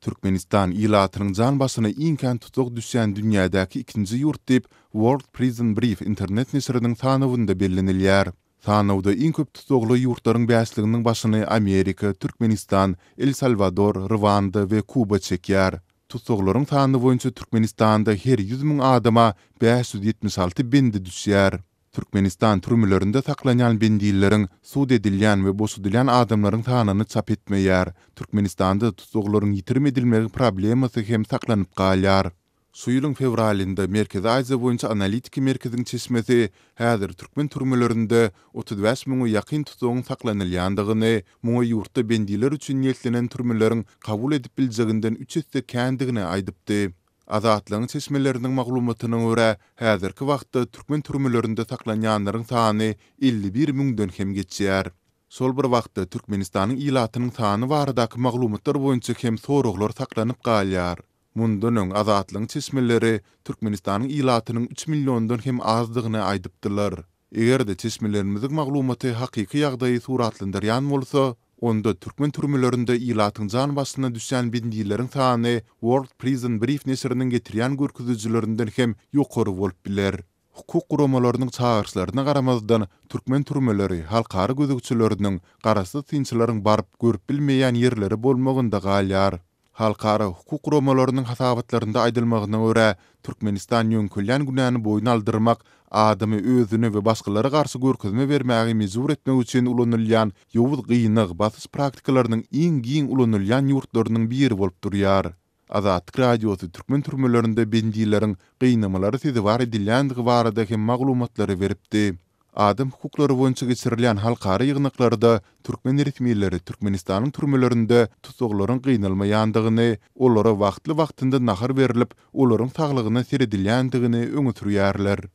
Türkmenistan ilatynyň jan başyna iň kän tussag düşýän dünýädäki ikinji ýurt diýip, World Prison Brief internet neşiriniň sanawynda bellenilýär. Sanawda iň köp tussagly ýurtlaryň bäşliginiň başyny Amerika, Türkmenistan, El Salwador, Rwanda we Kuba çekýär. Tussaglaryň sany boýunça Türkmenistanda her 100 müň adama 576 bendi düşýär. Türkmenistan türmelerinde saklanýan bendileriň, sud edilýän we boşadylýan adamlaryň sanyny çap etmeýär. Türkmenistanda tussaglaryň ýitirim edilmegi problemasy hem saklanyp galýar. Şu ýylyň fewralynda Merkezi Aziýa boýunça analitiki merkeziň çeşmesi häzir türkmen türmelerinde 35 müňe ýakyn tussagyň saklanylýandygyny, muňa ýurtda bendiler üçin niýetlenen türmeleriň kabul edip biljeginden üç esse kändigini aýdypdy. Azatlygyň çeşmeleriniň maglumatyna görä, häzirki wagtda türkmen türmelerinde saklanýanlaryň sany 51 müňden hem geçýär. Şol bir wagtda, Türkmenistanyň ilatynyň sany baradaky maglumatlar boýunça hem soraglar saklanyp galýar. Mundan öň Azatlygyň çeşmeleri Türkmenistanyň ilatynyň üç milliondan hem azdygyny aýdypdylar. Eger-de çeşmelerimiziň maglumaty hakyky ýagdaýy suratlandyrýan bolsa, onda türkmen türmelerinde ilatyň jan başyna düşýän bendileriň sany World Prison Brief neşiriniň getirýän görkezijilerinden hem ýokary bolup biler. Hukuk guramalarynyň çagyryşlaryna garamazdan, türkmen türmeleri halkara gözegçileriniň, garaşsyz synçylaryň baryp görüp bilmeýän ýerleri bolmagynda galýar. Halkara hukuk guramalarynyň hasabatlarynda aýdylmagyna görä, Türkmenistan ýöňkelýän günäni boýun aldyrmak, adamy özüne we başgalara garşy görkezme bermäge mejbur etmek üçin ulanylýan ýowuz gynag, basyş praktikalarynyň iň giň ulanylýan ýurtlarynyň biri bolup durýar. Azatlyk Radiosy türkmen türmelerinde bendileriň gynamalara sezewar edilýändigi barada hem maglumatlary beripdi. Adam hukuklary boýunça geçirilýän halkara ýygnaklarda türkmen resmileri Türkmenistanyň türmelerinde tussaglaryň gynalmaýandygyny, olara wagtly-wagtynda nahar berlip, olaryň saglygyna seredilýändigini öňe sürýärler.